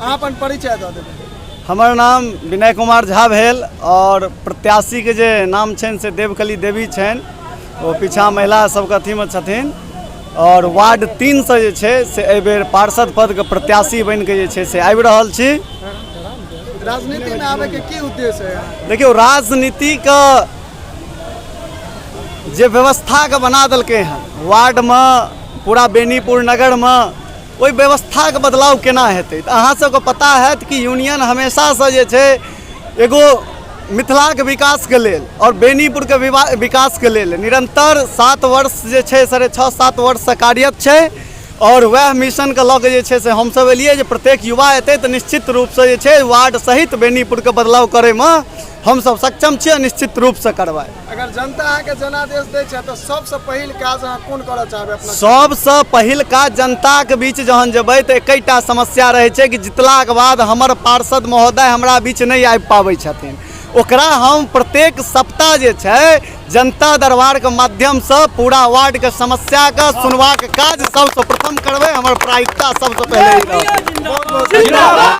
अहाँ अपन परिचय दऽ देबै। हमर नाम विनय कुमार झा भेल आओर प्रत्याशीके जे नाम छनि से देवकली देवी छनि। ओ पीछाँ महिला सबके अथीमे छथिन आओर वार्ड 3सँ जे छै से एहिबेर पार्षद पदके प्रत्याशी बनिके जे छै से आबि रहल छी। राजनीतिमे आबैके की उद्देश्य है? देखियौ, राजनीतिके जे व्यवस्थाके बना देलकै हँ वार्डमे, पूरा बेनीपुर नगरमे, ओहि व्यवस्थाके बदलाव केना हेतै? तऽ अहाँ सबके पता हैत कि यूनियन हमेशासँ जे छै एगो मिथिलाके विकासके लेल आओर बेनीपुरके विकासके लेल निरन्तर 7 वर्ष जे छै 6.5 7 वर्षसँ कार्यरत छै। आओर वएह मिशनके लऽ कऽ जे छै से हमसब एलियै जे प्रत्येक युवा एतै तऽ निश्चित रूपसँ जे छै वार्ड सहित बेनीपुरके बदलाव करैमे हमसब सक्षम छियै, निश्चित रूपसँ करबै। अगर जनता अहाँके जनादेश दै छै तऽ सबसँ पहिल काज अहाँ कोन करऽ चाहबै अपना? सबसँ पहिल काज, जनताके बीच जहन जेबै तऽ एकैटा समस्या रहै छै कि जितलाके बाद हमर पार्षद महोदय हमरा बीच नहि आबि पाबै छथिन। ओकरा हम प्रत्येक सप्ताह जे छै जनता दरबारके माध्यमसँ पूरा वार्डके समस्याके सुनबाक काज सबसँ प्रथम करबै। हमर प्राथमिकता सबसँ पहिले ई रहत।